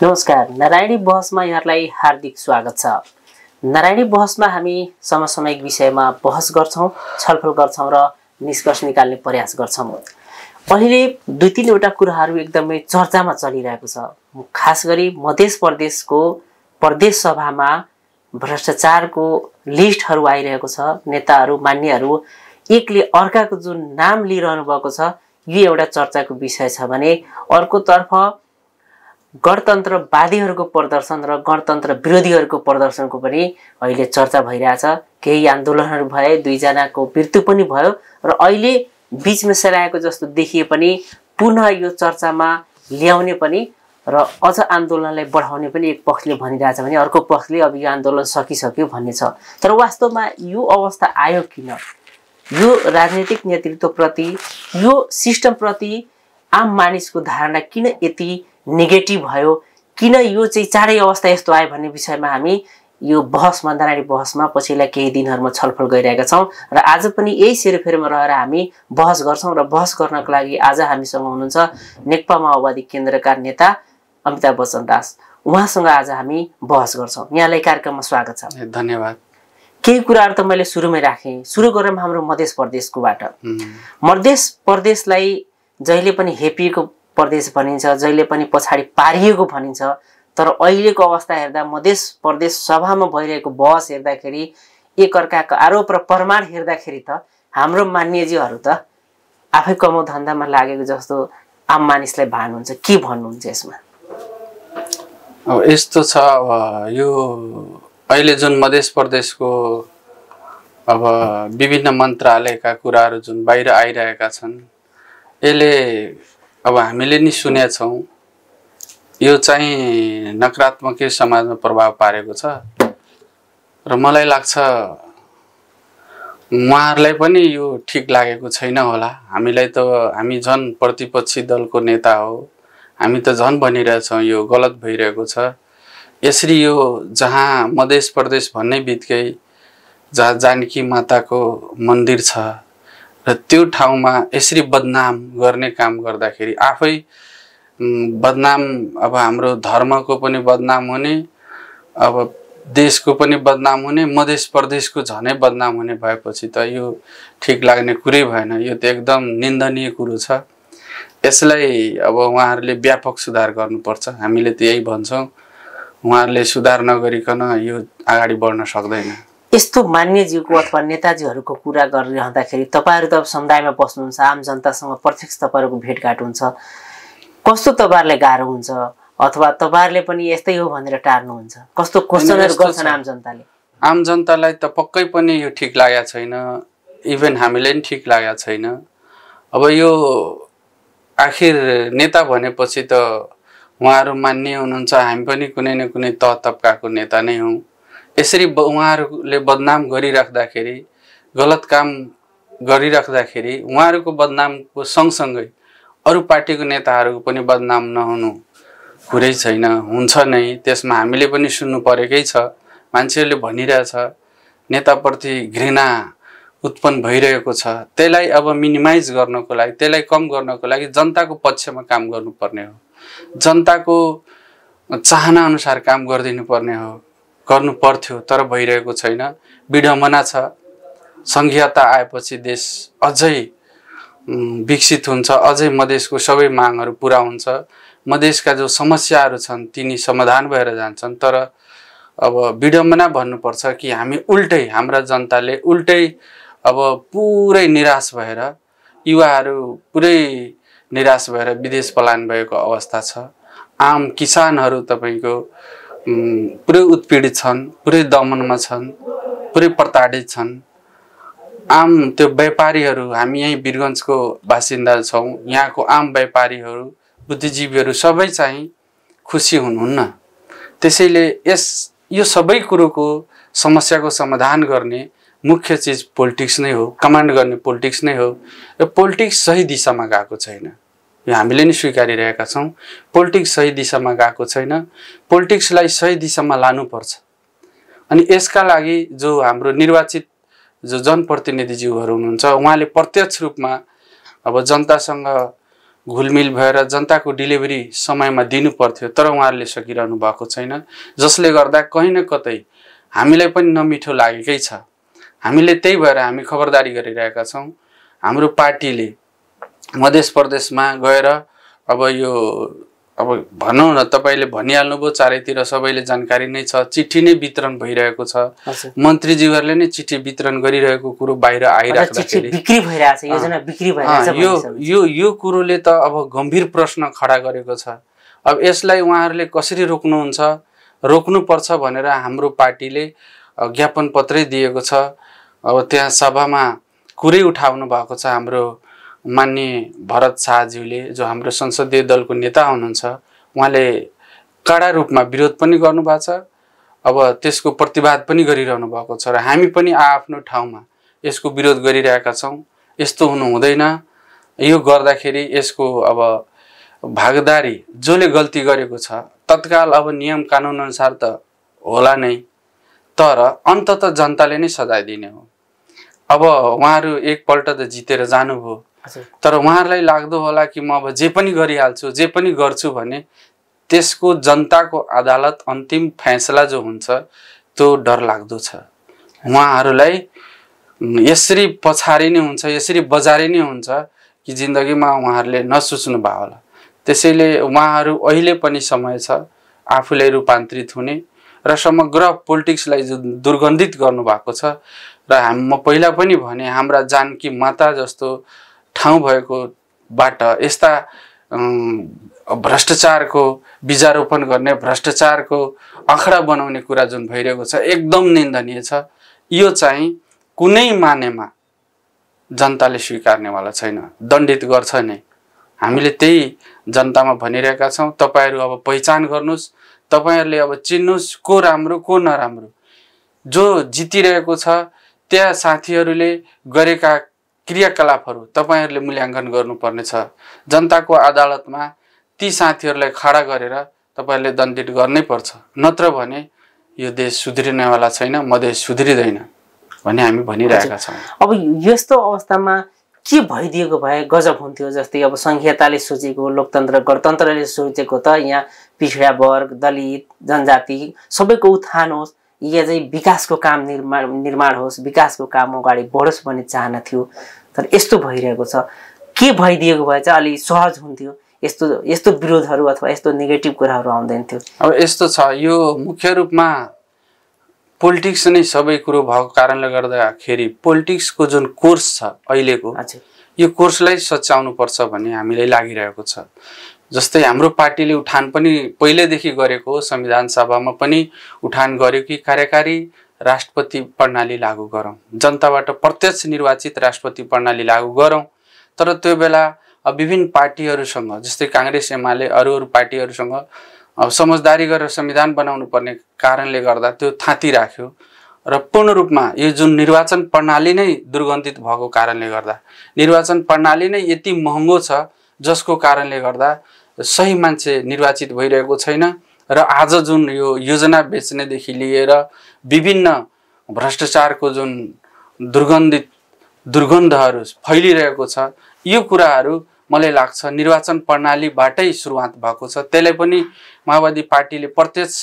नमस्कार, नारायणी बहसमा यहाँलाई हार्दिक स्वागत छ। नारायणी बहसमा हामी समसामयिक विषयमा बहस गर्छौं, छलफल गर्छौं र निष्कर्ष निकाल्ने प्रयास गर्छौं। अहिले दुई तीनवटा कुराहरू एकदमै चर्चामा चलिरहेको छ। खास गरी मध्य प्रदेशको प्रदेश सभामा भ्रष्टाचारको लिस्टहरू आइरहेको छ। नेताहरू, मान्यहरू एकले अर्काको जुन नाम लिइरहनु भएको छ, यो एउटा चर्चाको विषय छ भने अर्कोतर्फ गणतन्त्रवादीहरूको प्रदर्शन र गणतन्त्र विरोधीहरूको प्रदर्शनको पनि अहिले चर्चा भइरहेछ। केही आन्दोलनहरू भए, दुईजनाको मृत्यु पनि भयो र अहिले बीचमा सेलाएको जस्तो देखिए पनि पुनः यो चर्चामा ल्याउने पनि र अझ आन्दोलनलाई बढाउने पनि एक पक्षले भनिरहेछ भने अर्को पक्षले अब यो आन्दोलन सकिसक्यो भन्ने छ। तर वास्तवमा यो अवस्था आयो किन? यो राजनीतिक नेतृत्वप्रति, यो सिस्टमप्रति आम मानिसको धारणा किन यति नेगेटिभ भयो, किन यो चाहिँ चाँडै अवस्था यस्तो आयो भन्ने विषयमा हामी यो बहसमा, नारायणी बहसमा पछिल्ला केही दिनहरूमा छलफल गरिरहेका छौँ र आज पनि यही सेरोफेरोमा रहेर हामी बहस गर्छौँ। र बहस गर्नको लागि आज हामीसँग हुनुहुन्छ नेकपा माओवादी केन्द्रका नेता अमिताभ बच्चन दास। उहाँसँग आज हामी बहस गर्छौँ। यहाँलाई कार्यक्रममा स्वागत छ। धन्यवाद। केही कुराहरू त मैले सुरुमै राखेँ। सुरु गरौँ हाम्रो मध्य प्रदेशकोबाट। मध्य प्रदेशलाई जहिले पनि हेपिएको प्रदेश भनिन्छ, जहिले पनि पछाडि पारिएको भनिन्छ। तर अहिलेको अवस्था हेर्दा मध्य प्रदेश सभामा भइरहेको बहस हेर्दाखेरि, एकअर्काको आरोप र प्रमाण हेर्दाखेरि त हाम्रो मान्यजीहरू त आफै कमाउ धन्दामा लागेको जस्तो आम मानिसलाई भानुहुन्छ। के भन्नुहुन्छ यसमा? अब यस्तो छ, यो अहिले जुन मध्य प्रदेशको अब विभिन्न मन्त्रालयका कुराहरू जुन बाहिर आइरहेका छन्, यसले अब हामीले नि सुनेका छौँ, यो चाहिँ नकारात्मक समाजमा प्रभाव पारेको छ र मलाई लाग्छ उहाँहरूलाई पनि यो ठिक लागेको छैन होला। हामी झन् प्रतिपक्षी दलको नेता हो, हामी त झन् भनिरहेछौँ यो गलत भइरहेको छ। यसरी यो जहाँ मध्य प्रदेश भन्ने बित्तिकै जहाँ जानकी माताको मन्दिर छ र त्यो ठाउँमा यसरी बदनाम गर्ने काम गर्दाखेरि आफै बदनाम, अब हाम्रो धर्मको पनि बदनाम हुने, अब देशको पनि बदनाम हुने, मध्य प्रदेशको झनै बदनाम हुने भएपछि त यो ठिक लाग्ने कुरै भएन। यो त एकदम निन्दनीय कुरो छ। यसलाई अब उहाँहरूले व्यापक सुधार गर्नुपर्छ। हामीले त यही भन्छौँ। उहाँहरूले सुधार नगरिकन यो अगाडि बढ्न सक्दैन। यस्तो मान्यजीको अथवा नेताजीहरूको कुरा गरिरहँदाखेरि तपाईहरू त समुदायमा बस्नुहुन्छ, आम जनतासँग प्रत्यक्ष तपाईहरूको भेटघाट हुन्छ। कस्तो तपाईहरूलाई गाह्रो हुन्छ अथवा तपाईहरूले पनि यस्तै हो भनेर टार्नुहुन्छ? कस्तो क्वेशनहरू गर्छन् आम जनताले? आम जनतालाई त पक्कै पनि यो ठिक लागेको छैन। इभन हामीले पनि ठिक लागेको छैन। अब यो आखिर नेता भनेपछि त उहाँहरू मान्य हुनुहुन्छ, हामी पनि कुनै न कुनै तह तबकाको नेता नै हौँ। यसरी उहाँहरूले बदनाम गरिराख्दाखेरि, गलत काम गरिराख्दाखेरि उहाँहरूको बदनामको सँगसँगै अरू पार्टीको नेताहरूको पनि बदनाम नहुनु कुरै छैन, हुन्छ नै। त्यसमा हामीले पनि सुन्नु परेकै छ। मान्छेहरूले भनिरहेछ नेताप्रति घृणा उत्पन्न भइरहेको छ। त्यसलाई अब मिनिमाइज गर्नको लागि, त्यसलाई कम गर्नको लागि जनताको पक्षमा काम गर्नुपर्ने हो, जनताको चाहना अनुसार काम गरिदिनु पर्ने हो, गर्नु पर्थ्यो। तर भइरहेको छैन। विडम्बना छ। संघीयता आएपछि देश अझै विकसित हुन्छ, अझै मधेसको सबै मागहरू पुरा हुन्छ, मधेसका जो समस्याहरू छन् तिनी समाधान भएर जान्छन्। तर अब विडम्बना भन्नुपर्छ कि हामी उल्टै, हाम्रा जनताले उल्टै अब पुरै निराश भएर, युवाहरू पुरै निराश भएर विदेश पलायन भएको अवस्था छ। आम किसानहरू तपाईको पुरै उत्पीडित छन्, पुरै दमनमा छन्, पुरै प्रताडित छन्। आम त्यो व्यापारीहरू, हामी यही वीरगञ्जको बासिन्दा छौँ, यहाँको आम व्यापारीहरू, बुद्धिजीवीहरू सबै चाहिँ खुसी हुनुहुन्न। त्यसैले यो सबै कुरोको समस्याको समाधान गर्ने मुख्य चिज पोलिटिक्स नै हो, कमान्ड गर्ने पोलिटिक्स नै हो। यो पोलिटिक्स सही दिशामा गएको छैन, यो हामीले नि स्वीकारिरहेका छौँ। पोलिटिक्स सही दिशामा गएको छैन। पोलिटिक्सलाई सही दिशामा लानुपर्छ। अनि यसका लागि जो हाम्रो निर्वाचित जो जनप्रतिनिधिज्यूहरू हुनुहुन्छ, उहाँले प्रत्यक्ष रूपमा अब जनतासँग घुलमिल भएर जनताको डेलिभरी समयमा दिनु पर्थ्यो, तर उहाँहरूले सकिरहनु भएको छैन, जसले गर्दा कहीँ न कतै हामीलाई पनि नमिठो लागेकै छ। हामीले त्यही भएर हामी खबरदारी गरिरहेका छौँ। हाम्रो पार्टीले मध्य प्रदेशमा गएर अब भनौँ न, तपाईँले भनिहाल्नुभयो, चारैतिर सबैले जानकारी नै छ, चिठी नै वितरण भइरहेको छ, मन्त्रीज्यूहरूले नै चिठी वितरण गरिरहेको कुरो बाहिर आइराख्दाखेरि यो कुरोले त अब गम्भीर प्रश्न खडा गरेको छ। अब यसलाई उहाँहरूले कसरी रोक्नुहुन्छ, रोक्नुपर्छ भनेर हाम्रो पार्टीले ज्ञापन पत्रै दिएको छ। अब त्यहाँ सभामा कुरै उठाउनु भएको छ हाम्रो माननीय भरत शाहज्यूले, जो हाम्रो संसदीय दलको नेता हुनुहुन्छ। उहाँले कडा रूपमा विरोध पनि गर्नुभएको छ, अब त्यसको प्रतिवाद पनि गरिरहनु भएको छ, र हामी पनि आफ्नो ठाउँमा यसको विरोध गरिरहेका छौँ। यस्तो हुनु हुँदैन। यो गर्दाखेरि यसको अब भागदारी जसले गल्ती गरेको छ तत्काल अब नियम कानुन अनुसार त होला नै, तर अन्ततः जनताले नै सजाय दिने हो। अब उहाँहरू एकपल्ट त जितेर जानुभयो, तर उहाँहरूलाई लाग्दो होला कि म अब जे पनि गरिहाल्छु, जे पनि गर्छु भने त्यसको जनताको अदालत अन्तिम फैसला जो हुन्छ त्यो डर लाग्दो छ। उहाँहरूलाई यसरी पछारिने हुन्छ, यसरी बजारिने हुन्छ कि जिन्दगीमा उहाँहरूले नसोच्नु भयो होला। त्यसैले उहाँहरू अहिले पनि समय छ आफूलाई रूपान्तरित हुने र समग्र पोलिटिक्सलाई जो दुर्गन्धित गर्नुभएको छ। र म पहिला पनि भने हाम्रा जानकी माता जस्तो ठाउँ भएकोबाट यस्ता भ्रष्टाचारको बीजारोपण गर्ने, भ्रष्टाचारको आँखडा बनाउने कुरा जुन भइरहेको छ एकदम निन्दनीय छ। यो चाहिँ कुनै मानेमा जनताले स्वीकार्नेवाला छैन, दण्डित गर्छ नै। हामीले त्यही जनतामा भनिरहेका छौँ। तपाईँहरू अब पहिचान गर्नुहोस्, तपाईँहरूले अब चिन्नुहोस् को राम्रो को नराम्रो। जो जितिरहेको छ त्यहाँ साथीहरूले गरेका क्रियाकलापहरू तपाईँहरूले मूल्याङ्कन गर्नुपर्नेछ। जनताको अदालतमा ती साथीहरूलाई खडा गरेर तपाईँहरूले दण्डित गर्नै पर्छ, नत्र भने यो देश सुध्रिनेवाला छैन, मधेस सुध्रिँदैन भन्ने हामी भनिरहेका छौँ। अब यस्तो अवस्थामा के भइदिएको भए गजब हुन्थ्यो। जस्तै अब संहिताले सोचेको, लोकतन्त्र गणतन्त्रले सोचेको त यहाँ पिछडा वर्ग, दलित, जनजाति सबैको उत्थान होस्, या चाहिँ विकासको काम निर्माण होस्, विकासको काम अगाडि बढोस् भन्ने चाहना थियो। तर यस्तो भइरहेको छ। के भइदिएको भए चाहिँ अलि सहज हुन्थ्यो, यस्तो विरोधहरू अथवा यस्तो नेगेटिभ कुराहरू आउँदैन थियो। अब यस्तो छ, यो मुख्य रूपमा पोलिटिक्स नै सबै कुरो भएको कारणले गर्दाखेरि पोलिटिक्सको जुन कोर्स छ अहिलेको, यो कोर्सलाई सच्याउनु पर्छ भन्ने हामीलाई लागिरहेको छ। जस्तै हाम्रो पार्टीले उठान पनि पहिलेदेखि गरेको हो, संविधान सभामा पनि उठान गर्यो कि कार्यकारी राष्ट्रपति प्रणाली लागू गरौँ, जनताबाट प्रत्यक्ष निर्वाचित राष्ट्रपति प्रणाली लागू गरौँ। तर त्यो बेला विभिन्न पार्टीहरूसँग, जस्तै काङ्ग्रेस, एमाले, अरू पार्टीहरूसँग समझदारी गरेर संविधान बनाउनु पर्ने कारणले गर्दा त्यो थाँती राख्यो। र पूर्ण रूपमा यो जुन निर्वाचन प्रणाली नै दुर्गन्धित भएको कारणले गर्दा, निर्वाचन प्रणाली नै यति महँगो छ जसको कारणले गर्दा सही मान्छे निर्वाचित भइरहेको छैन। र आज जुन यो योजना बेच्नेदेखि लिएर विभिन्न भ्रष्टाचारको जुन दुर्गन्धहरू फैलिरहेको छ, यो कुराहरू मलाई लाग्छ निर्वाचन प्रणालीबाटै सुरुवात भएको छ। त्यसलाई पनि माओवादी पार्टीले प्रत्यक्ष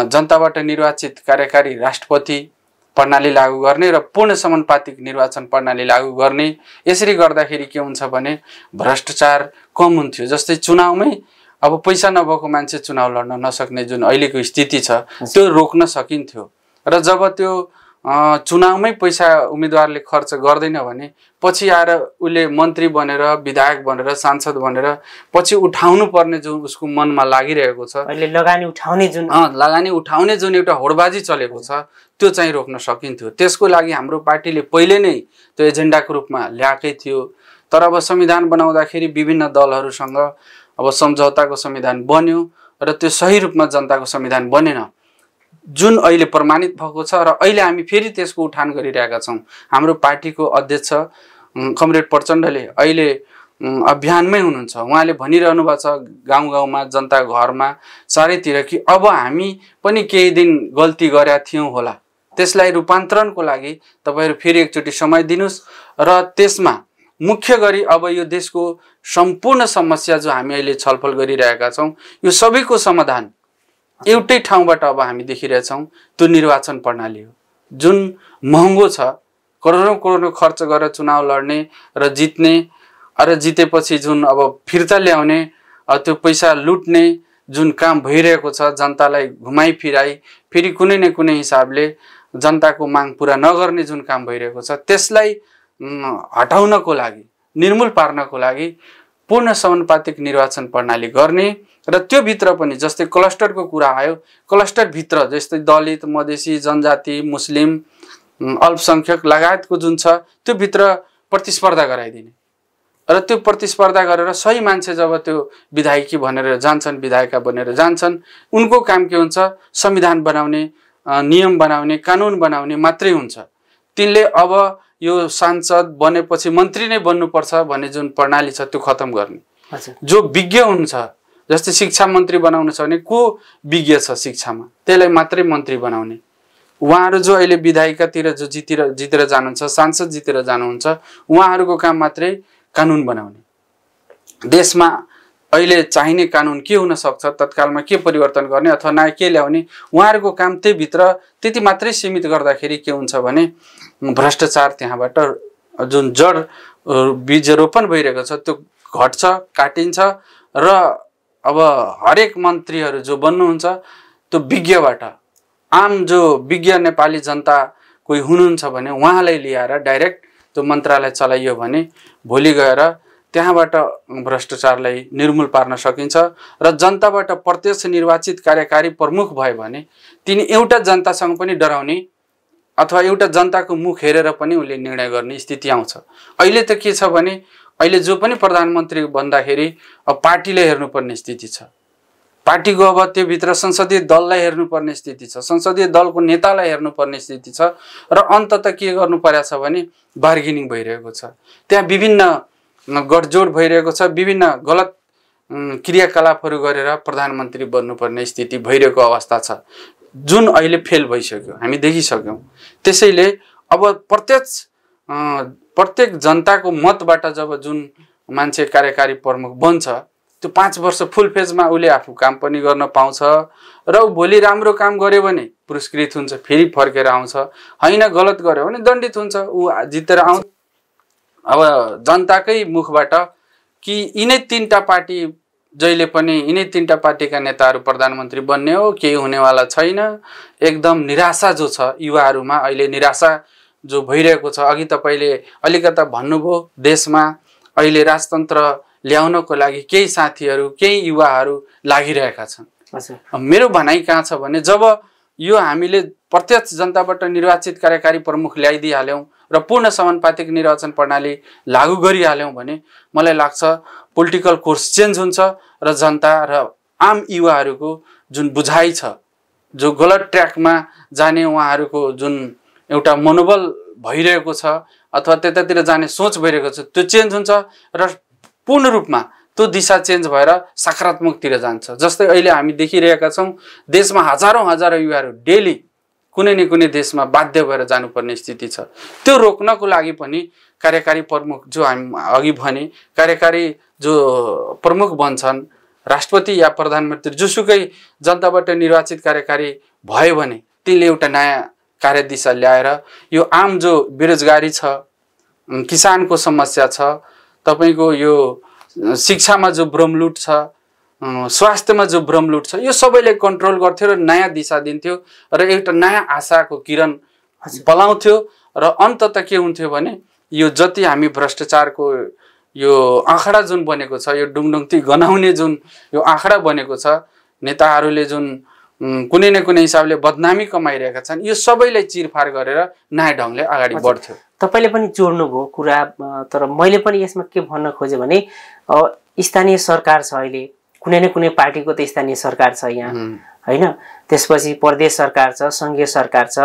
जनताबाट निर्वाचित कार्यकारी राष्ट्रपति प्रणाली लागू गर्ने र पूर्ण समानुपातिक निर्वाचन प्रणाली लागू गर्ने। यसरी गर्दाखेरि के हुन्छ भने भ्रष्टाचार कम हुन्थ्यो। जस्तै चुनावमै अब पैसा नभएको मान्छे चुनाव लड्न नसक्ने जुन अहिलेको स्थिति छ त्यो रोक्न सकिन्थ्यो। र जब त्यो चुनावमै पैसा उम्मेदवारले खर्च गर्दैन भने पछि आएर उसले मन्त्री बनेर, विधायक बनेर, सांसद बनेर पछि उठाउनु पर्ने जुन उसको मनमा लागिरहेको छ, अहिले लगानी उठाउने जुन एउटा होडबाजी चलेको छ त्यो चाहिँ रोक्न सकिन्थ्यो। त्यसको लागि हाम्रो पार्टीले पहिले नै त्यो एजेन्डाको रूपमा ल्याएकै थियो। तर अब संविधान बनाउँदाखेरि विभिन्न दलहरूसँग अब सम्झौताको संविधान बन्यो र त्यो सही रूपमा जनताको संविधान बनेन, जुन अहिले प्रमाणित भएको छ। र अहिले हामी फेरि त्यसको उठान गरिरहेका छौँ। हाम्रो पार्टीको अध्यक्ष कमरेड प्रचण्डले अहिले अभियानमै हुनुहुन्छ। उहाँले भनिरहनु भएको छ गाउँ गाउँमा, जनता घरमा, चारैतिर कि अब हामी पनि केही दिन गल्ती गरेका थियौँ होला, त्यसलाई रूपान्तरणको लागि तपाईँहरू फेरि एकचोटि समय दिनुहोस् र त्यसमा मुख्य गरी अब यो देशको सम्पूर्ण समस्या जो हामी अहिले छलफल गरिरहेका छौँ यो सबैको समाधान एउटै ठाउँबाट अब हामी देखिरहेछौँ, त्यो निर्वाचन प्रणाली हो जुन महँगो छ। करोडौं करोडौं खर्च गरेर चुनाव लड्ने र जित्ने र जितेपछि जुन अब फिर्ता ल्याउने त्यो पैसा लुट्ने जुन काम भइरहेको छ, जनतालाई घुमाइ फिराई फेरि कुनै न कुनै हिसाबले जनताको माग पूरा नगर्ने जुन काम भइरहेको छ, त्यसलाई हटाउनको लागि, निर्मूल पार्नको लागि पूर्ण समानुपातिक निर्वाचन प्रणाली गर्ने र त्यो भित्र पनि जस्तै क्लस्टरको कुरा आयो, क्लस्टर भित्र जस्तै दलित, मधेसी, जनजाति, मुस्लिम, अल्पसंख्यक लगायतको जुन छ त्यो भित्र प्रतिस्पर्धा गराइदिने र त्यो प्रतिस्पर्धा गरेर सही मान्छे जब त्यो विधायकी भनेर जान्छन्, विधायिका बनेर जान्छन्, उनको काम के हुन्छ? संविधान बनाउने, नियम बनाउने, कानुन बनाउने मात्रै हुन्छ। तिनले अब यो सांसद बनेपछि मन्त्री नै बन्नुपर्छ भन्ने जुन प्रणाली छ त्यो खत्म गर्ने। जो विज्ञ हुन्छ, जस्तै शिक्षा मन्त्री बनाउन छ भने को विज्ञ छ शिक्षामा, त्यसलाई मात्रै मन्त्री बनाउने। उहाँहरू जो अहिले विधायिकातिर जो जितेर जानुहुन्छ, सांसद जितेर जानुहुन्छ, उहाँहरूको काम मात्रै कानुन बनाउने। देशमा अहिले चाहिने कानुन के हुन सक्छ, तत्कालमा के परिवर्तन गर्ने अथवा नयाँ के ल्याउने, उहाँहरूको काम त्यही भित्र त्यति मात्रै सीमित गर्दाखेरि के हुन्छ भने भ्रष्टाचार त्यहाँबाट जुन जड बीजरोपण भइरहेको छ त्यो घट्छ, काटिन्छ र अब हरेक मन्त्रीहरू जो बन्नुहुन्छ त्यो विज्ञबाट, आम जो विज्ञ नेपाली जनता कोही हुनुहुन्छ भने उहाँलाई ल्याएर डाइरेक्ट त्यो मन्त्रालय चलाइयो भने भोलि गएर त्यहाँबाट भ्रष्टाचारलाई निर्मूल पार्न सकिन्छ र जनताबाट प्रत्यक्ष निर्वाचित कार्यकारी प्रमुख भयो भने तिनी एउटा जनतासँग पनि डराउने अथवा एउटा जनताको मुख हेरेर पनि उले निर्णय गर्ने स्थिति आउँछ। अहिले त के छ भने अहिले जो पनि प्रधानमन्त्री बन्दाखेरि अब पार्टीले हेर्नुपर्ने स्थिति छ, पार्टीको अब त्यो भित्र संसदीय दललाई हेर्नुपर्ने स्थिति छ, संसदीय दलको नेतालाई हेर्नुपर्ने स्थिति छ र अन्ततः के गर्नु परेको छ भने बार्गेनिङ भइरहेको छ, त्यहाँ विभिन्न गठजोड भइरहेको छ, विभिन्न गलत क्रियाकलापहरू गरेर प्रधानमन्त्री बन्नुपर्ने स्थिति भइरहेको अवस्था छ जुन अहिले फेल भइसक्यो, हामी देखिसक्यौँ। त्यसैले अब प्रत्येक जनताको मतबाट जब जुन मान्छे कार्यकारी प्रमुख बन्छ त्यो 5 वर्ष फुल फेजमा उले आफू काम पनि गर्न पाउँछ र भोलि राम्रो काम गर्यो भने पुरस्कृत हुन्छ, फेरि फर्केर आउँछ, हैन गलत गर्यो भने दण्डित हुन्छ, ऊ जितेर आउँछ। अब जनताकै मुखबाट कि यिनै 3टा पार्टी जहिले पनि यिनै 3टा पार्टीका नेताहरू प्रधानमन्त्री बन्ने हो, केही हुनेवाला छैन, एकदम निराशा जो छ युवाहरूमा अहिले निराशा जो भइरहेको छ। अघि तपाईले अलिकता भन्नुभयो देशमा अहिले राजतन्त्र ल्याउनको लागि केही साथीहरू केही युवाहरू लागिरहेका छन्। मेरो भनाइ कहाँ छ भने जब यो हामीले प्रत्यक्ष जनताबाट निर्वाचित कार्यकारी प्रमुख ल्याइदिइहाल्यौँ र पूर्ण समानुपातिक निर्वाचन प्रणाली लागू गरिहाल्यौँ भने मलाई लाग्छ पोलिटिकल कोर्स चेन्ज हुन्छ र जनता र आम युवाहरूको जुन बुझाइ छ, जो गलत ट्र्याकमा जाने उहाँहरूको जुन एउटा मनोबल भइरहेको छ अथवा त्यतातिर जाने सोच भइरहेको छ त्यो चेन्ज हुन्छ र पूर्ण रूपमा त्यो दिशा चेन्ज भएर सकारात्मकतिर जान्छ। जस्तै अहिले हामी देखिरहेका छौँ देशमा हजारौं युवाहरू डेली कुनै न कुनै देशमा बाध्य भएर जानुपर्ने स्थिति छ। त्यो रोक्नको लागि पनि कार्यकारी प्रमुख जो हामी अघि भने कार्यकारी जो प्रमुख बन्छन् राष्ट्रपति या प्रधानमन्त्री जोसुकै जनताबाट निर्वाचित कार्यकारी भयो भने तिनले एउटा नयाँ कार्यदिशा ल्याएर यो आम जो बेरोजगारी छ, किसानको समस्या छ, तपाईको यो शिक्षामा जो भ्रमलुट छ, स्वास्थ्यमा जो भ्रमलुट छ, यो सबैले कन्ट्रोल गर्थ्यो र नयाँ दिशा दिन्थ्यो र एउटा नयाँ आशाको किरण पलाउँथ्यो र अन्ततः के हुन्थ्यो भने यो जति हामी भ्रष्टाचारको यो आँखडा जुन बनेको छ, यो डुङडुङती गनाउने जुन यो आँखडा बनेको छ, नेताहरूले जुन कुनै न कुनै हिसाबले बदनामी कमाइरहेका छन्, यो सबैलाई चिरफार गरेर नयाँ ढङ्गले अगाडि बढ्थ्यो। तपाईले पनि जोड्नुभयो कुरा, तर मैले पनि यसमा के भन्न खोजेँ भने स्थानीय सरकार छ, अहिले कुनै न कुनै पार्टीको त स्थानीय सरकार छ यहाँ हैन, त्यसपछि प्रदेश सरकार छ, संघीय सरकार छ,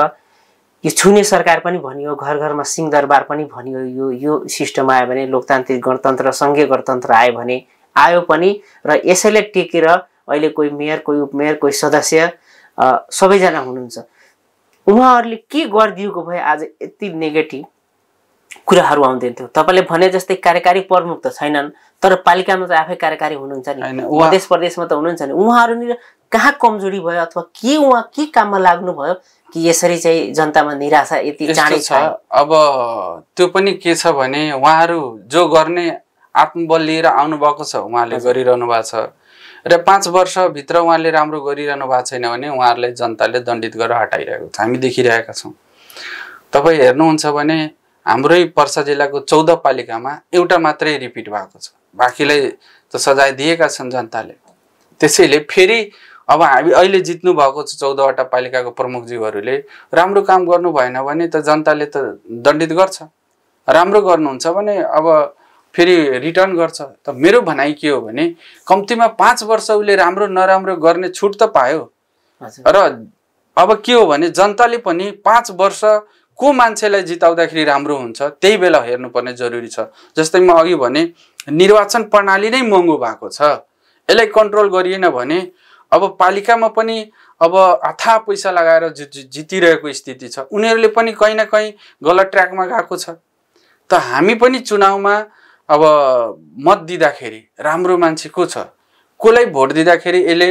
यो छुने सरकार पनि भनियो, घर घरमा सिंहदरबार पनि भनियो। यो सिस्टम आयो भने लोकतान्त्रिक गणतन्त्र संघीय गणतन्त्र आयो भने आयो पनि र यसैले टेकेर अहिले कोही मेयर, कोही उपमेयर, कोही सदस्य सबैजना हुनुहुन्छ। उहाँहरूले के गरिदिएको भए आज यति नेगेटिभ कुराहरू आउँदैन थियो। तपाईँले भने जस्तै कार्यकारी प्रमुख त छैनन्, तर पालिकामा त आफै कार्यकारी हुनुहुन्छ नि, मध्य प्रदेशमा त हुनुहुन्छ नि। उहाँहरू कहाँ कमजोरी भयो अथवा के उहाँ के काममा लाग्नु भयो कि यसरी चाहिँ जनतामा निराशा यति चाँडै छ? अब त्यो पनि के छ भने उहाँहरू जो गर्ने आत्मबल लिएर आउनुभएको छ, उहाँले गरिरहनु भएको छ र 5 वर्षभित्र उहाँले राम्रो गरिरहनु भएको छैन भने उहाँहरूलाई जनताले दण्डित गरेर हटाइरहेको छ, हामी देखिरहेका छौँ। तपाईँ हेर्नुहुन्छ भने हाम्रै पर्सा जिल्लाको 14 पालिकामा एउटा मात्रै रिपिट भएको छ, बाँकीलाई त सजाय दिएका छन् जनताले। त्यसैले फेरि अब हामी अहिले जित्नु भएको छ 14वटा पालिकाको प्रमुखज्यूहरूले राम्रो काम गर्नु भएन भने त जनताले त दण्डित गर्छ, राम्रो गर्नुहुन्छ भने अब फेरि रिटर्न गर्छ। त मेरो भनाइ के हो भने कम्तीमा 5 वर्ष उसले राम्रो नराम्रो गर्ने छुट त पायो र अब के हो भने जनताले पनि 5 वर्ष को मान्छेलाई जिताउँदाखेरि राम्रो हुन्छ त्यही बेला हेर्नुपर्ने जरुरी छ। जस्तै म अघि भने निर्वाचन प्रणाली नै महँगो भएको छ, यसलाई कन्ट्रोल गरिएन भने अब पालिकामा पनि अब अथाह पैसा लगाएर जितिरहेको स्थिति छ, उनीहरूले पनि कहीँ न कहीँ गलत ट्र्याकमा गएको छ। त हामी पनि चुनावमा अब मत दिँदाखेरि राम्रो मान्छे को छ, कसलाई भोट दिँदाखेरि यसले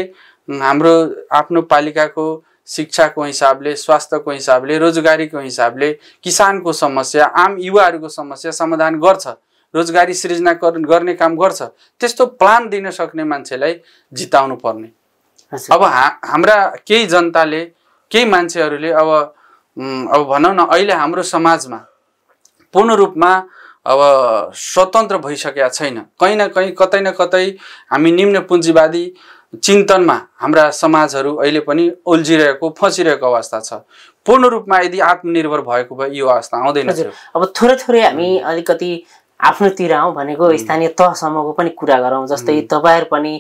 हाम्रो आफ्नो पालिकाको शिक्षाको हिसाबले, स्वास्थ्यको हिसाबले, रोजगारीको हिसाबले, किसानको समस्या, आम युवाहरूको समस्या समाधान गर्छ, रोजगारी सृजना गर्ने काम गर्छ, त्यस्तो प्लान दिन सक्ने मान्छेलाई जिताउनु पर्ने। अब हाम्रा केही जनताले, केही मान्छेहरूले अब भनौँ न अहिले हाम्रो समाजमा पूर्ण रूपमा अब स्वतन्त्र भइसकेका छैन, कहीँ न कहीँ कतै न कतै हामी निम्न पुँजीवादी चिन्तनमा हाम्रा समाजहरू अहिले पनि उल्झिरहेको, फसिरहेको अवस्था छ। पूर्ण रूपमा यदि आत्मनिर्भर भएको भए यो अवस्था आउँदैन थियो। अब थोरै थोरै हामी अलिकति आफ्नोतिर आउँ भनेको स्थानीय तहसम्मको पनि कुरा गरौँ। जस्तै तपाईँहरू पनि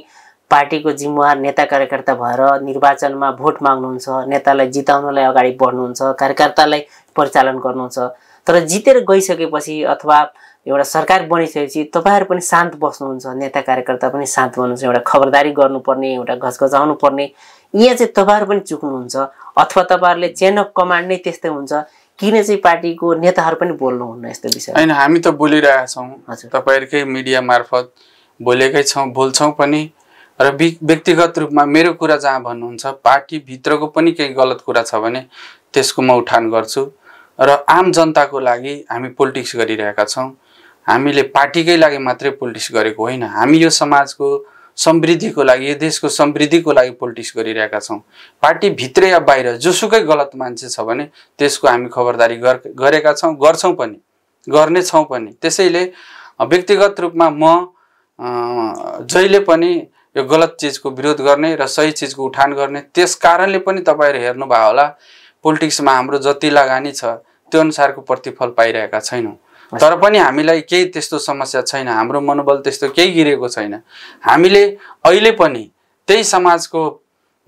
पार्टीको जिम्मेवार नेता कार्यकर्ता भएर निर्वाचनमा भोट माग्नुहुन्छ, नेतालाई जिताउनलाई अगाडि बढ्नुहुन्छ, कार्यकर्तालाई परिचालन गर्नुहुन्छ। तर जितेर गइसकेपछि अथवा एउटा सरकार बनिसकेपछि तपाईँहरू पनि शान्त बस्नुहुन्छ, नेता कार्यकर्ता पनि शान्त बन्नुहुन्छ, एउटा खबरदारी गर्नुपर्ने, एउटा घचघचाउनु पर्ने, यहाँ चाहिँ तपाईँहरू पनि चुक्नुहुन्छ अथवा तपाईँहरूले चेन अफ कमान्ड नै त्यस्तै हुन्छ, किन चाहिँ पार्टीको नेताहरू पनि बोल्नुहुन्न यस्तो विषय? होइन, हामी त बोलिरहेका छौँ, तपाईँहरूकै मिडिया मार्फत बोलेकै छौँ, बोल्छौँ पनि र व्यक्तिगत रूपमा मेरो कुरा जहाँ भन्नुहुन्छ पार्टीभित्रको पनि केही गलत कुरा छ भने त्यसको म उठान गर्छु र आम जनताको लागि हामी पोलिटिक्स गरिरहेका छौँ। हामीले पार्टीकै लागि मात्रै पोलिटिक्स गरेको होइन, हामी यो समाजको समृद्धिको लागि, यो देशको समृद्धिको लागि पोलिटिक्स गरिरहेका छौँ। पार्टी भित्र या बाहिर जोसुकै गलत मान्छे छ भने त्यसको हामी खबरदारी गरेका छौँ, गर्छौँ पनि, गर्नेछौँ पनि। त्यसैले व्यक्तिगत रूपमा म जहिले पनि यो गलत चिजको विरोध गर्ने र सही चिजको उठान गर्ने, त्यस कारणले पनि तपाईँहरू हेर्नुभयो होला पोलिटिक्समा हाम्रो जति लगानी छ त्यो अनुसारको प्रतिफल पाइरहेका छैनौँ। तर पनि हामीलाई केही त्यस्तो समस्या छैन, हाम्रो मनोबल त्यस्तो केही गिरेको छैन। हामीले अहिले पनि त्यही समाजको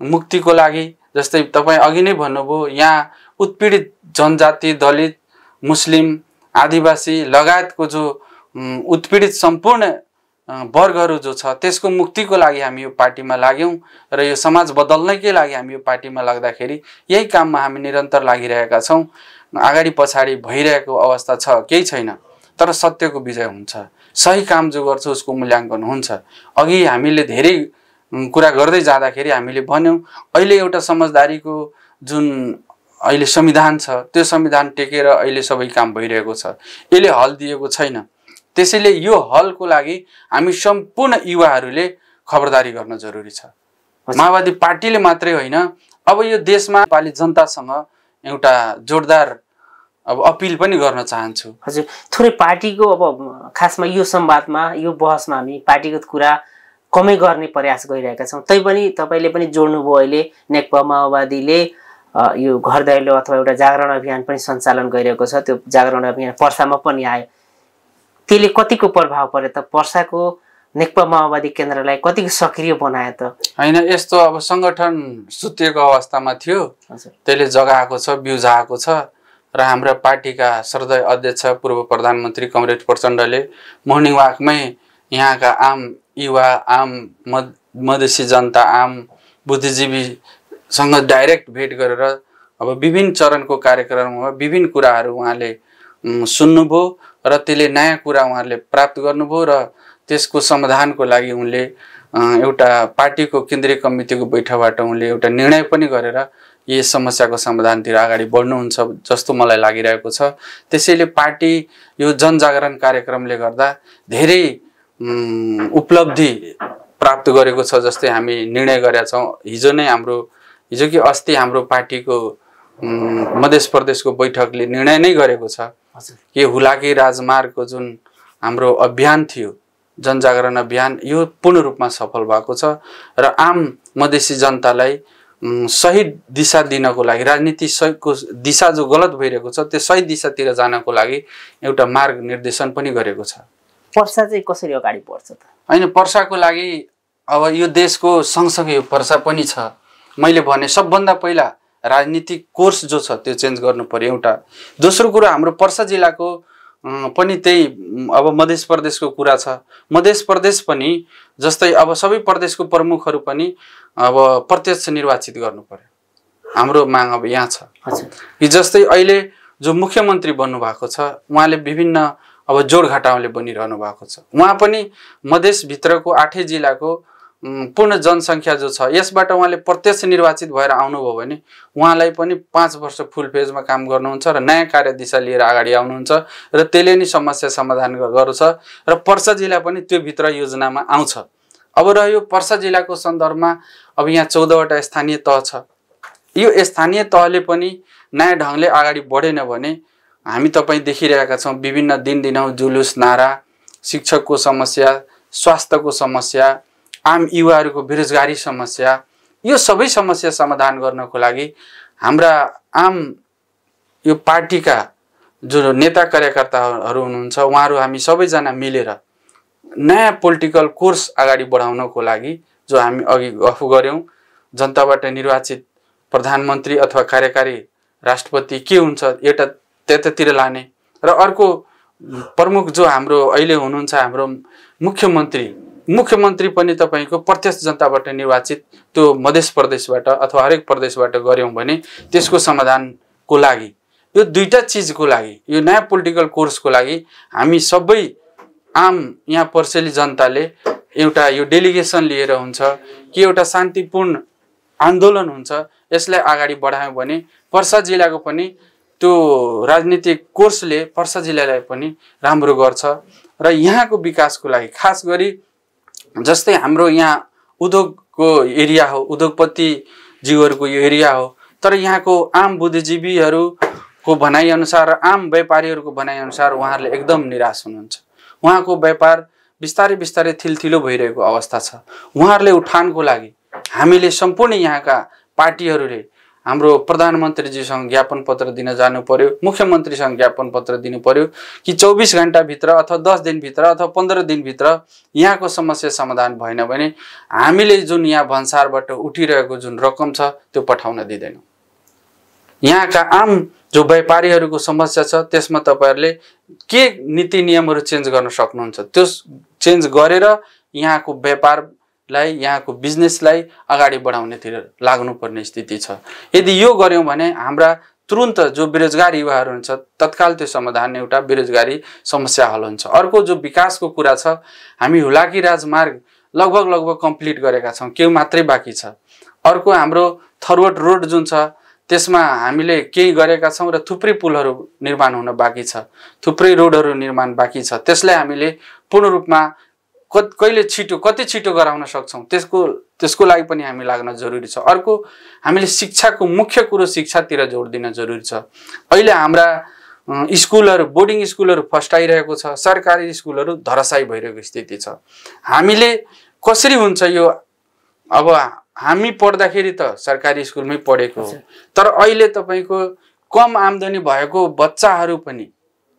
मुक्तिको लागि, जस्तै तपाईँ अघि नै भन्नुभयो, यहाँ उत्पीडित जनजाति, दलित, मुस्लिम, आदिवासी लगायतको जो उत्पीडित सम्पूर्ण वर्गहरू जो छ त्यसको मुक्तिको लागि हामी यो पार्टीमा लाग्यौँ र यो समाज बदल्नकै लागि हामी यो पार्टीमा लाग्दाखेरि यही काममा हामी निरन्तर लागिरहेका छौँ। अगाडि पछाडि भइरहेको अवस्था छ केही छैन, तर सत्यको विजय हुन्छ, सही काम जो गर्छ उसको मूल्याङ्कन हुन्छ। अघि हामीले धेरै कुरा गर्दै जाँदाखेरि हामीले भन्यौँ अहिले एउटा समझदारीको जुन अहिले संविधान छ त्यो संविधान टेकेर अहिले सबै काम भइरहेको छ, यसले हल दिएको छैन। त्यसैले यो हलको लागि हामी सम्पूर्ण युवाहरूले खबरदारी गर्न जरुरी छ। माओवादी पार्टीले मात्रै होइन, अब यो देशमा नेपाली जनतासँग एउटा जोरदार अब अपिल पनि गर्न चाहन्छु। हजुर, थोरै पार्टीको अब खासमा यो संवादमा, यो बहसमा हामी पार्टीगत कुरा कमै गर्ने प्रयास गरिरहेका छौँ। तैपनि तपाईँले पनि जोड्नुभयो, अहिले नेकपा माओवादीले यो घर दैलो अथवा एउटा जागरण अभियान पनि सञ्चालन गरिरहेको छ। त्यो जागरण अभियान पर्सामा पनि आयो, त्यसले कतिको प्रभाव पर्यो त? पर्साको नेकपा माओवादी केन्द्रलाई कतिको सक्रिय बनायो त? होइन, यस्तो अब सङ्गठन सुतिएको अवस्थामा थियो, त्यसले जगाएको छ, बिउजाएको छ र हाम्रा पार्टीका श्रद्धेय अध्यक्ष पूर्व प्रधानमन्त्री कमरेड प्रचण्डले मोर्निङ वाकमै यहाँका आम युवा, आम मधेसी जनता, आम बुद्धिजीवीसँग डाइरेक्ट भेट गरेर अब विभिन्न चरणको कार्यक्रममा विभिन्न कुराहरू उहाँले सुन्नुभयो र त्यसले नयाँ कुरा उहाँहरूले प्राप्त गर्नुभयो र त्यसको समाधानको लागि उनले एउटा पार्टीको केन्द्रीय कमिटीको बैठकबाट उनले एउटा निर्णय पनि गरेर यस समस्याको समाधानतिर अगाडि बढ्नुहुन्छ जस्तो मलाई लागिरहेको छ। त्यसैले पार्टी यो जनजागरण कार्यक्रमले गर्दा धेरै उपलब्धि प्राप्त गरेको छ जस्तै हामी निर्णय गरेका छौँ। हिजो कि अस्ति हाम्रो पार्टीको मध्य प्रदेशको बैठकले निर्णय नै गरेको छ कि हुलाकी राजमार्गको जुन हाम्रो अभियान थियो जनजागरण अभियान यो पूर्ण रूपमा सफल भएको छ र आम मधेसी जनतालाई सही दिशा दिनको लागि राजनीतिको दिशा जो गलत भइरहेको छ त्यो सही दिशातिर जानको लागि एउटा मार्ग निर्देशन पनि गरेको छ। पर्सा चाहिँ कसरी अगाडि बढ्छ त? हैन, पर्साको लागि अब यो देशको सँगसँगै यो पर्सा पनि छ। मैले भने सबभन्दा पहिला राजनीतिक कोर्स जो छ त्यो चेन्ज गर्नु पर्यो एउटा। दोस्रो कुरा हाम्रो पर्सा जिल्लाको पनि त्यही अब मध्य प्रदेशको कुरा छ। मध्य प्रदेश पनि जस्तै अब सबै प्रदेशको प्रमुखहरू पनि अब प्रत्यक्ष निर्वाचित गर्नु पर्यो। हाम्रो माग अब यहाँ छ कि जस्तै अहिले जो मुख्यमन्त्री बन्नु भएको छ उहाँले विभिन्न अब जोडघाटाले बनिरहनु भएको छ। उहाँ पनि मधेसभित्रको 8 जिल्लाको पूर्ण जनसङ्ख्या जो छ यसबाट उहाँले प्रत्यक्ष निर्वाचित भएर आउनुभयो भने उहाँलाई पनि 5 वर्ष फुल फेजमा काम गर्नुहुन्छ र नयाँ कार्यदिशा लिएर अगाडि आउनुहुन्छ र त्यसले नै समस्या समाधान गर्छ र पर्सा जिल्ला पनि त्यो भित्र योजनामा आउँछ। अब रह्यो पर्सा जिल्लाको सन्दर्भमा अब यहाँ 14वटा स्थानीय तह छ। यो स्थानीय तहले पनि नयाँ ढङ्गले अगाडि बढेन भने हामी तपाईँ देखिरहेका छौँ विभिन्न दिनदिनौ जुलुस नारा, शिक्षकको समस्या, स्वास्थ्यको समस्या, आम युवाहरूको बेरोजगारी समस्या, यो सबै समस्या समाधान गर्नको लागि हाम्रा आम यो पार्टीका जो नेता कार्यकर्ताहरू हुनुहुन्छ उहाँहरू हामी सबैजना मिलेर नयाँ पोलिटिकल कोर्स अगाडि बढाउनको लागि जो हामी अघि गफ गर्यौं जनताबाट निर्वाचित प्रधानमन्त्री अथवा कार्यकारी राष्ट्रपति के हुन्छ एउटा त्यतातिर लाने र अर्को प्रमुख जो हाम्रो अहिले हुनुहुन्छ हाम्रो मुख्यमन्त्री पनि तपाईको प्रत्यक्ष जनताबाट निर्वाचित त्यो मध्य प्रदेशबाट अथवा हरेक प्रदेशबाट गर्यौं भने त्यसको समाधानको लागि यो दुईटा चीजको लागि यो नयाँ पोलिटिकल कोर्सको लागि हामी सबै आम यहाँ पर्सेली जनताले एउटा यो डेलिगेसन लिएर हुन्छ कि एउटा शान्तिपूर्ण आन्दोलन हुन्छ यसलाई अगाडि बढायौं भने पर्सा जिल्लाको पनि त्यो राजनीतिक कोर्सले पर्सा जिल्लालाई पनि राम्रो गर्छ र यहाँको विकासको लागि खास गरी जस्तै हाम्रो यहाँ उद्योगको एरिया हो, उद्योगपति जीवहरूको यो एरिया हो, तर यहाँको आम बुद्धिजीवीहरूको भनाइ अनुसार आम व्यापारीहरूको भनाइ अनुसार उहाँहरूले एकदम निराश हुनुहुन्छ। उहाँको व्यापार बिस्तारै बिस्तारै थिलथिलो भइरहेको अवस्था छ। उहाँहरूले उठानको लागि हामीले सम्पूर्ण यहाँका पार्टीहरूले हाम्रो प्रधानमन्त्रीजीसँग ज्ञापन पत्र दिन जानु पर्यो, मुख्यमन्त्रीसँग ज्ञापन पत्र दिनु पर्यो कि 24 घण्टा भित्र अथवा 10 दिन भित्र अथवा 15 दिन भित्र यहाँको समस्या समाधान भएन भने हामीले जुन यहाँ भन्सारबाट उठिरहेको जुन रकम छ त्यो पठाउन दिदैनौं। यहाँका आम जो व्यापारीहरूको समस्या छ त्यसमा तपाईहरुले के नीति नियमहरू चेन्ज गर्न सक्नुहुन्छ त्यो चेन्ज गरेर यहाँको व्यापारलाई यहाँको बिजनेसलाई अगाडि बढाउनेतिर लाग्नुपर्ने स्थिति छ। यदि यो गर्यौं भने हाम्रा तुरुन्त जो बेरोजगार युवाहरू हुन्छ तत्काल त्यो समाधान एउटा बेरोजगारी समस्या हल हुन्छ। अर्को जो विकासको कुरा छ हामी हुलाकी राजमार्ग लगभग कम्प्लिट गरेका छौं, केही मात्रै बाँकी छ। अर्को हाम्रो थरवट रोड जुन छ त्यसमा हामीले केही गरेका छौं र थुप्रै पुलहरू निर्माण हुन बाँकी छ, थुप्रै रोडहरू निर्माण बाँकी छ। त्यसलाई हामीले पूर्ण रूपमा कहिले छिटो कति छिटो गराउन सक्छौं त्यसको लागि पनि हामी लाग्न जरुरी छ। अर्को हामीले शिक्षाको मुख्य कुरो शिक्षातिर जोड दिन जरुरी छ। अहिले हाम्रा स्कुलहरू बोर्डिङ स्कुलहरू फस्टाइरहेको छ, सरकारी स्कुलहरू धराशायी भइरहेको स्थिति छ। हामीले कसरी हुन्छ यो अब हामी पढ्दाखेरि त सरकारी स्कुलमै पढेको हो, तर अहिले तपाईको कम आम्दानी भएको बच्चाहरू पनि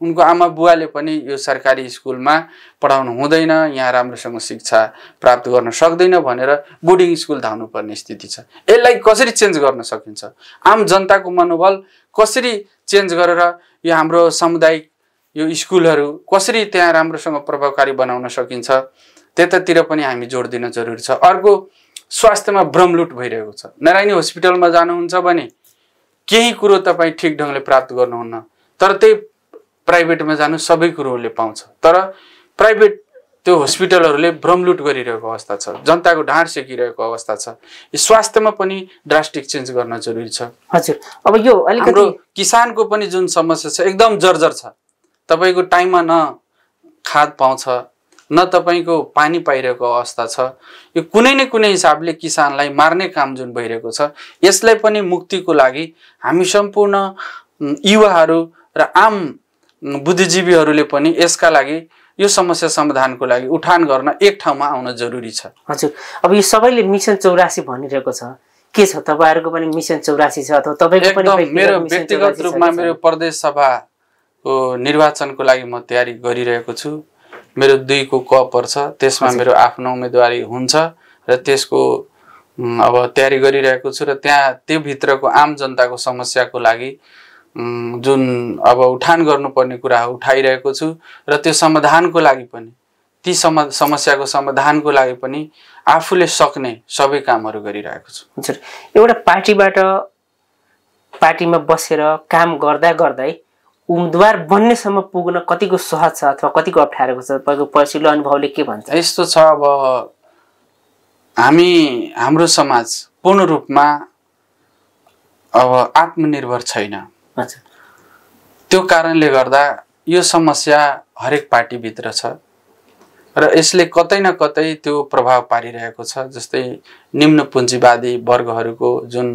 उनको आमा बुवाले पनि यो सरकारी स्कुलमा पढाउनु हुँदैन, यहाँ राम्रोसँग शिक्षा प्राप्त गर्न सक्दैन भनेर बोर्डिङ स्कुल धाउनु पर्ने स्थिति छ। यसलाई कसरी चेन्ज गर्न सकिन्छ? आम जनताको मनोबल कसरी चेन्ज गरेर यो हाम्रो सामुदायिक यो स्कुलहरू कसरी त्यहाँ राम्रोसँग प्रभावकारी बनाउन सकिन्छ त्यतातिर पनि हामी जोड दिन जरुरी छ। अर्को स्वास्थ्यमा भ्रमलुट भइरहेको छ। नारायणी हस्पिटलमा जानुहुन्छ भने केही कुरो तपाई ठीक ढंगले प्राप्त गर्नुहुन्न, तर त्यही प्राइभेटमा जानु सबै कुरोले पाउँछ, तर प्राइभेट त्यो हस्पिटलहरूले भ्रमलुट गरिरहेको अवस्था छ, जनताको ढाड सेकिरहेको अवस्था छ। यो स्वास्थ्यमा पनि ड्रास्टिक चेन्ज गर्न जरुरी छ। हजुर, अब यो हाम्रो किसानको पनि जुन समस्या छ एकदम जर्जर छ। तपाईको टाइममा न खाद पाउँछ, न तपाईको पानी पाइरहेको अवस्था छ। यो कुनै न कुनै हिसाबले किसानलाई मार्ने काम जुन भइरहेको छ, यसलाई पनि मुक्तिको लागि हामी सम्पूर्ण युवाहरू र आम बुद्धिजीवीहरूले पनि यसका लागि यो समस्या समाधानको लागि उठान गर्न एक ठाउँमा आउन जरुरी छ। हजुर, अब यो सबैले मिसन 84 भनिरहेको छ, के छ तपाईहरुको पनि मिसन 84 छ अथवा तपाईको पनि? मेरो व्यक्तिगत रूपमा मेरो प्रदेश सभाको निर्वाचनको लागि म तयारी गरिरहेको छु। मेरो 2 को क पर्छ, त्यसमा मेरो आफ्नो उम्मेदवारी हुन्छ र त्यसको अब तयारी गरिरहेको छु र त्यहाँ त्यो भित्रको आम जनताको समस्याको लागि जुन अब उठान गर्नुपर्ने कुरा उठाइरहेको छु र त्यो समाधानको लागि पनि ती समस्याको समाधानको लागि पनि आफूले सक्ने सबै कामहरू गरिरहेको छु। हजुर, एउटा पार्टीमा बसेर काम गर्दा गर्दै उम्मेदवार बन्नेसम्म पुग्न कतिको सहज छ अथवा कतिको अप्ठ्यारो छ? तपाईको पछिल्लो अनुभवले के भन्छ? यस्तो छ, अब हाम्रो समाज पूर्ण रूपमा अब आत्मनिर्भर छैन। त्यो कारणले गर्दा यो समस्या हरेक पार्टी भित्र छ र यसले कतै न कतै त्यो प्रभाव पारिरहेको छ। जस्तै निम्न पुँजीवादी वर्गहरूको जुन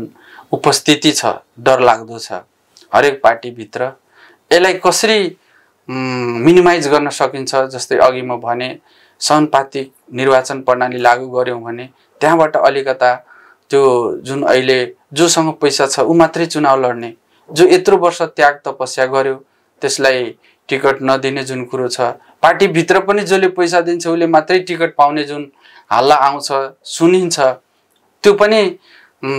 उपस्थिति छ, डरलाग्दो छ हरेक पार्टी भित्र। यसलाई कसरी मिनिमाइज गर्न सकिन्छ? जस्तै अघि म भने समानुपातिक निर्वाचन प्रणाली लागू गर्यौं भने त्यहाँबाट अलिकता त्यो जुन अहिले जोसँग पैसा छ उ मात्रै चुनाव लड्ने, जो यत्रो वर्ष त्याग तपस्या गर्यो त्यसलाई टिकट नदिने जुन कुरो छ, पार्टी भित्र पनि जसले पैसा दिन्छ उले मात्रै टिकट पाउने जुन हल्ला आउँछ सुनिन्छ, त्यो पनि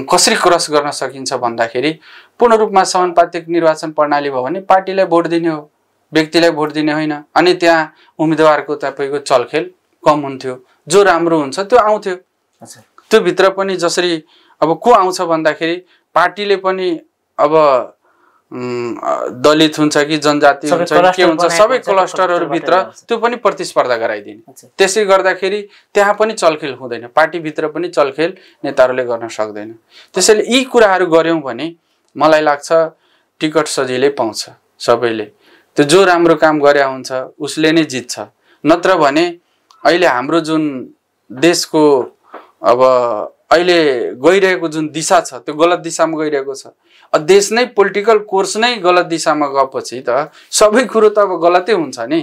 कसरी क्रस गर्न सकिन्छ भन्दाखेरि पूर्ण रूपमा समानुपातिक निर्वाचन प्रणाली भयो भने पार्टीलाई भोट दिने हो, व्यक्तिलाई भोट दिने होइन। अनि त्यहाँ उम्मेदवारको तपाईको चलखेल कम हुन्थ्यो, जो राम्रो हुन्छ त्यो आउँथ्यो। त्यो भित्र पनि जसरी अब को आउँछ भन्दाखेरि पार्टीले पनि अब दलित हुन्छ कि जनजाति हुन्छ के हुन्छ सबै क्लस्टरहरु भित्र त्यो पनि प्रतिस्पर्धा गराइदिने। त्यसै गर्दाखेरि त्यहाँ पनि चलखेल हुँदैन, पार्टी भित्र पनि चलखेल नेताहरूले गर्न सक्दैन। त्यसैले यी कुराहरू गर्यौं भने मलाई लाग्छ टिकट सजिलै पाउँछ सबैले। त्यो जो राम्रो काम गरे हुन्छ उसले नै जित्छ। नत्र भने अहिले हाम्रो जुन देशको अब अहिले गइरहेको जुन दिशा छ त्यो गलत दिशामा गइरहेको छ। देश नै पोलिटिकल कोर्स नै गलत दिशामा गएपछि त सबै कुरो त अब गलतै हुन्छ नि।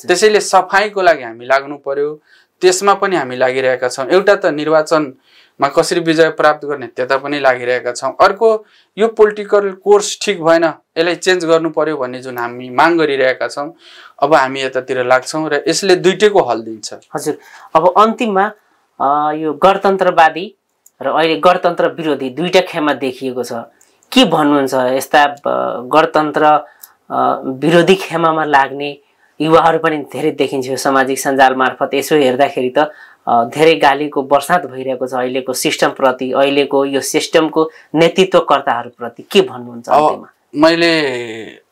त्यसैले सफाईको लागि हामी लाग्नु पर्यो, त्यसमा पनि हामी लागिरहेका छौं। एउटा त निर्वाचनमा कसरी विजय प्राप्त गर्ने त्यता पनि लागिरहेका छौं। अर्को यो पोलिटिकल कोर्स ठीक भएन, यसलाई चेन्ज गर्नु पर्यो भन्ने जुन हामी माग गरिरहेका छौं, अब हामी यतातिर लाग्छौं र यसले दुईटैको हल दिन्छ। हजुर, अब अन्तिममा यो गणतन्त्रवादी र अहिले गणतन्त्र विरोधी दुईटा खेमा देखिएको छ। के भन्नुहुन्छ यस्ता गणतन्त्र विरोधी खेमामा लाग्ने युवाहरू पनि धेरै देखिन्छ सामाजिक सञ्जाल मार्फत। यसो हेर्दाखेरि त धेरै गालीको बर्सात भइरहेको छ अहिलेको सिस्टम प्रति, अहिलेको यो सिस्टमको नेतृत्वकर्ताहरू प्रति के भन्नुहुन्छ? मैले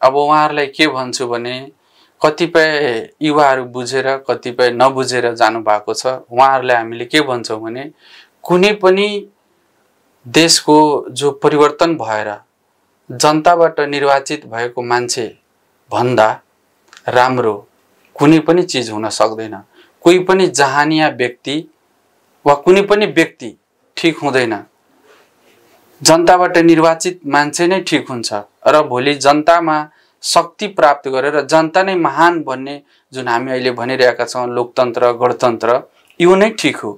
अब उहाँहरूलाई के भन्छु भने कतिपय युवाहरू बुझेर कतिपय नबुझेर जानु भएको छ। उहाँहरूलाई हामीले के भन्छौं भने कुनै पनि देशको जो परिवर्तन भएर जनताबाट निर्वाचित भएको मान्छे भन्दा राम्रो कुनै पनि चीज हुन सक्दैन। कोही पनि जहानिया व्यक्ति वा कुनै पनि व्यक्ति ठीक हुँदैन, जनताबाट निर्वाचित मान्छे नै ठीक हुन्छ। र भोलि जनतामा शक्ति प्राप्त गरेर जनता नै महान भन्ने जुन हामी अहिले भनिरहेका छौं लोकतन्त्र गणतन्त्र, यो नै ठीक हो।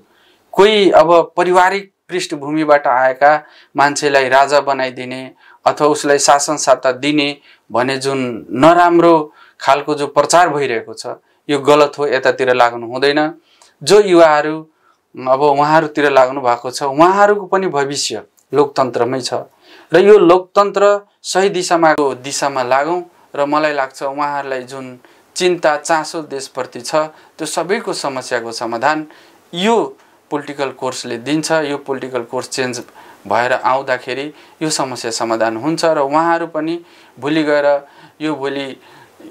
कोही अब पारिवारिक पृष्ठभूमिबाट आएका मान्छेलाई राजा बनाइदिने अथवा उसलाई शासन सत्ता दिने भने जुन नराम्रो खालको जो प्रचार भइरहेको छ यो गलत हो, यतातिर लाग्नु हुँदैन। जो युवाहरू अब उहाँहरूतिर लाग्नु भएको छ उहाँहरूको पनि भविष्य लोकतन्त्रमै छ र यो लोकतन्त्र सही दिशामा लागौं। र मलाई लाग्छ उहाँहरूलाई जुन चिन्ता चासो देशप्रति छ त्यो सबैको समस्याको समाधान यो पोलिटिकल कोर्सले दिन्छ। यो पोलिटिकल कोर्स चेन्ज भएर आउँदाखेरि यो समस्या समाधान हुन्छ र उहाँहरू पनि भोलि गएर यो भोलि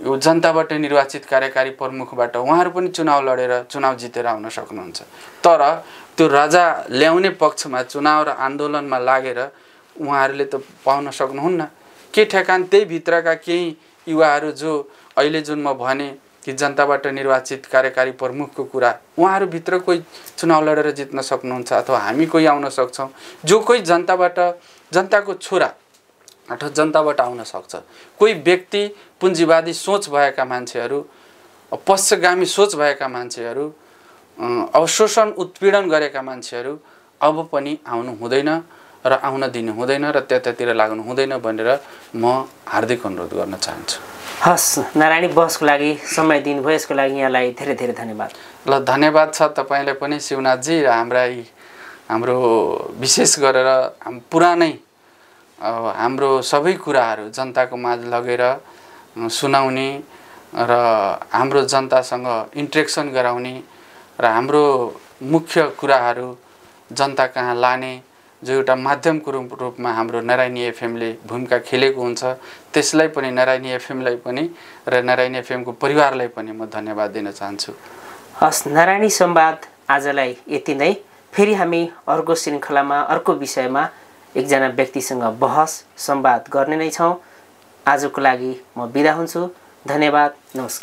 यो जनताबाट निर्वाचित कार्यकारी प्रमुखबाट उहाँहरू पनि चुनाव लडेर चुनाव जितेर आउन सक्नुहुन्छ। तर त्यो राजा ल्याउने पक्षमा चुनाव र आन्दोलनमा लागेर उहाँहरूले त पाउन सक्नुहुन्न। के ठेकान त्यही भित्रका केही युवाहरू जो अहिले जुन म भने कि जनताबाट निर्वाचित कार्यकारी प्रमुखको कुरा, उहाँहरूभित्र कोही चुनाव लडेर जित्न सक्नुहुन्छ अथवा हामी कोही आउन सक्छौँ। जो कोही जनताको छोरा अथवा जनताबाट आउन सक्छ। कोही व्यक्ति पुँजीवादी सोच भएका मान्छेहरू, पश्चगामी सोच भएका मान्छेहरू, अवशोषण उत्पीडन गरेका मान्छेहरू अब पनि आउनु हुँदैन र आउन दिनु हुँदैन र त्यतातिर लाग्नु हुँदैन भनेर म हार्दिक अनुरोध गर्न चाहन्छु। हस् नारायणी, बहसको लागि समय दिनुभयो, यसको लागि यहाँलाई धेरै धेरै धन्यवाद। ल धन्यवाद छ तपाईँलाई पनि शिवनाथजी र हाम्रो विशेष गरेर पुरानै हाम्रो सबै कुराहरू जनताको माझ लगेर सुनाउने र हाम्रो जनतासँग इन्ट्रेक्सन गराउने र हाम्रो मुख्य कुराहरू जनता कहाँ लाने जो एउटा माध्यमको रूपमा हाम्रो नारायणी एफएमले भूमिका खेलेको हुन्छ, त्यसलाई पनि नारायणी एफएमलाई पनि र नारायणी एफएमको परिवारलाई पनि म धन्यवाद दिन चाहन्छु। हस्, नारायणी संवाद आजलाई यति नै। फेरि हामी अर्को श्रृङ्खलामा अर्को विषयमा एकजना व्यक्तिसँग बहस संवाद गर्ने नै छौँ। आजको लागि म बिदा हुन्छु। धन्यवाद, नमस्कार।